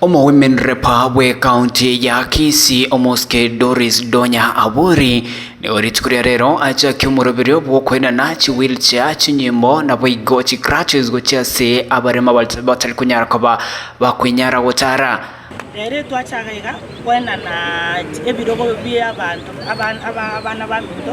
Omowomen Rep bw'ecounty ya Kisii Omosike Doris Donya Aburi nigo rituko ria rero achakia omoroberio bw'okoenana chiwheelchair, chinyimbo naboigo chicrutches gochia ase abarema batari konyara koba bakwenyara gotara. Rero etwachaga iga koenana ebirogo bi'abanto abana baminto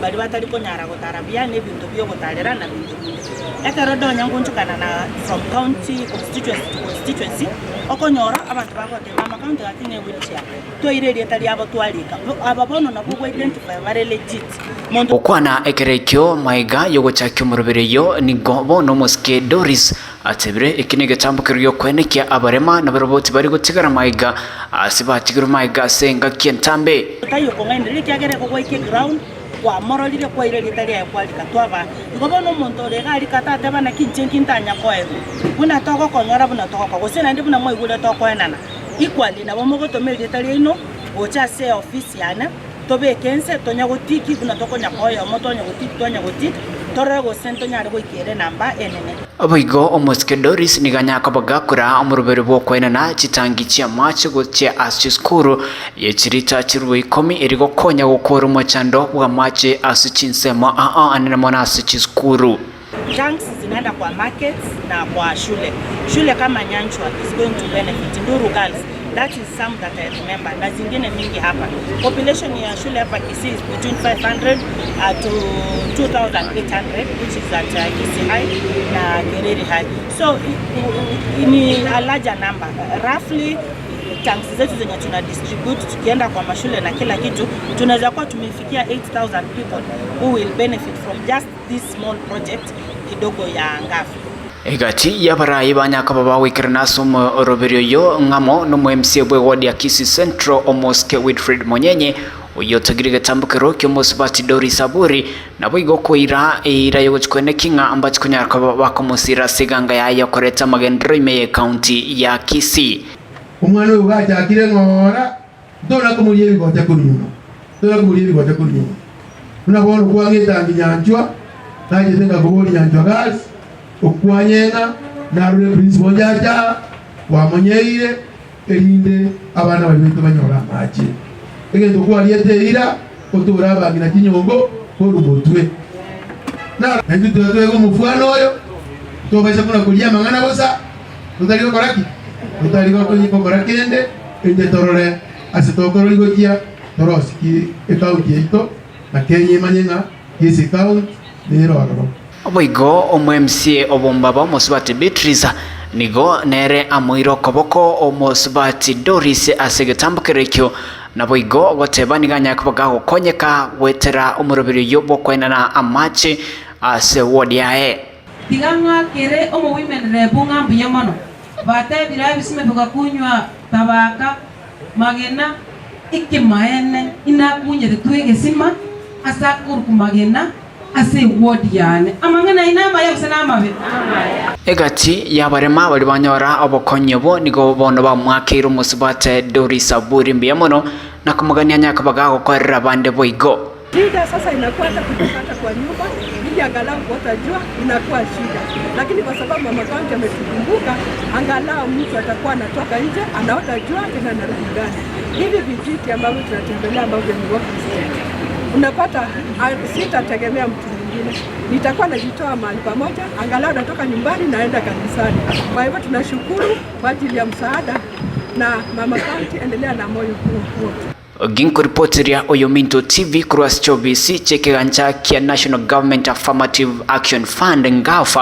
baria batari konyara gotara buya na ebinto biogotarera na binto binde. Ekero Donya ngonchokana na from county constituency to constituency okonyora abanto bagoteba mama county gaki ne wheelchair twaire erieta riabo twarika aba bono nabwo gwa identify bare legit monto Gokwana ekero ekio magega y'ogochakia omoroberi oyio nigo bono omosike Doris Atebire, Eki negetambo keria gi'okoenekia abarema, na barabwo tibari gotigara magega ase batigirwe magega ase engaki entambe. Taiyo okong'ainereria, ekiagera igo gwaika eground, kwamororire, kwaira erieta riaye kwarika twabaa. Igo bono omonto ore iga arika atateba naki inche nki ntanya koegwa, buna togokonyora buna togokoa, gose naende buna mwaigure tokoenana. Equally nabo mogotoma erieta riaino gocha ase eofisi yane. Tobeke ense, tonya gotiki buna tokonya koa oyomo, twanya gotiki, twanya gotiki, torore gose ntonyare goikera enamba enene. Boigo omosike Doris nigo anyare koba gakora omoroberi bw'okoenana chitangi chi'amache gochia ase chisukuru ye chirita chirwe ikomi erio gokonya gokora omochando bw'amache ase chinsemo ao anene mono ase chisukuru. Tanks zinaenda kwa markets na kwa shule. Shule kama Nyanchwa is going to benefit, Nduru girls that is some that I remember na zingine mingi hapa. Population ya shule hapa Kisii is between 500 uh, to 2800 which is at uh, Kisii High na Kereri High. So ni a larger number. Roughly tanks zetu zenye tuna distribute tukienda kwa mashule na kila kitu tunaweza kuwa tumefikia 8000 people who will benefit from just this small project kidogo ya Ngafu. Egati y'abarai ba Nyakaba bagoikerana ase omoroberio oyio ng'amo nomo-MCA bw'eward ya Kisii Central Omosike Wilfred Monyenye, oyio otagire egetambokero ki'omosubati Doris Aburi, naboigo koira eira y'ogochia koeneki ng'a mbachi konyara koba bakomosira ase eganga yaye yokoreta amagenderero ime y'ecounty ya Kisii. Omwana oyo gachakire ng'ora, Ntona komoria ebigote korwa nyuma, ntona komoria ebigote korwa nyuma. Buna bono kwang'etangia nyanchwa, nachete ngakoboria nyanchwa girls, okwanyeng'a, narure principal njacha aa, kwamonyeire, erinde abana baria baito banyore amache. Egento kwariete eira, otore abang'ina chinyongo korwa motwe. Na intwe tiga twege omofwano oyo, tobaisa buna koria amang'ana bosa, Totari gokora ki? Totari gokora kende, intwe torore ase tokorori gochia torosie ki ecounty yaito na Kenya emanye ng'a Kisii county nere ororo. Boigo omo-MCA obombaba omosubati Beatrice nigo nere amoire okoboko omosubati Doris ase egetambokero ekio, naboigo goteba nigo anyare koba gagokonyeka goetera omoroberi oyio bw'okoenana amache ase ward yaye. Tiga ng'akere omowomen rep ng'a mbuya mono. Batebire ebisime bigakunywa tabaka, magena, ekimaene inakunyeretwe egesima ase akorokwa magena ase eward yane. Amang'ana aino namaya gose namabe? Egati y'abarema baria banyora obokonyi obo nigo bono bamwakeire omosubati Doris Aburi mbuya mono na komogania anyare koba gagokorera abande boigo. Shida sasa inakuwa hata kutoka hata kwa nyumba ili angalau kuota jua inakuwa shida, lakini kwa sababu mama county ametukumbuka, angalau mtu atakuwa anatoka nje anaota jua tena anarudi ndani. Hivi vijiti ambavyo tunatembelea ambavyo ni walking stick, unapata sitategemea mtu mwingine, nitakuwa najitoa mahali pamoja, angalau natoka nyumbani naenda kanisani. Kwa hivyo tunashukuru kwa ajili ya msaada na mama county, endelea na moyo huo huo. Ginkoripoteria Oyominto TV korwa ase chiobisi chi'ekegancha kia National Government Affirmative Action Fund, NGAAF,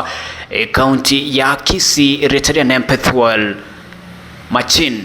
ekaunti ya Kisii, erieta riane Mpethuel Machin.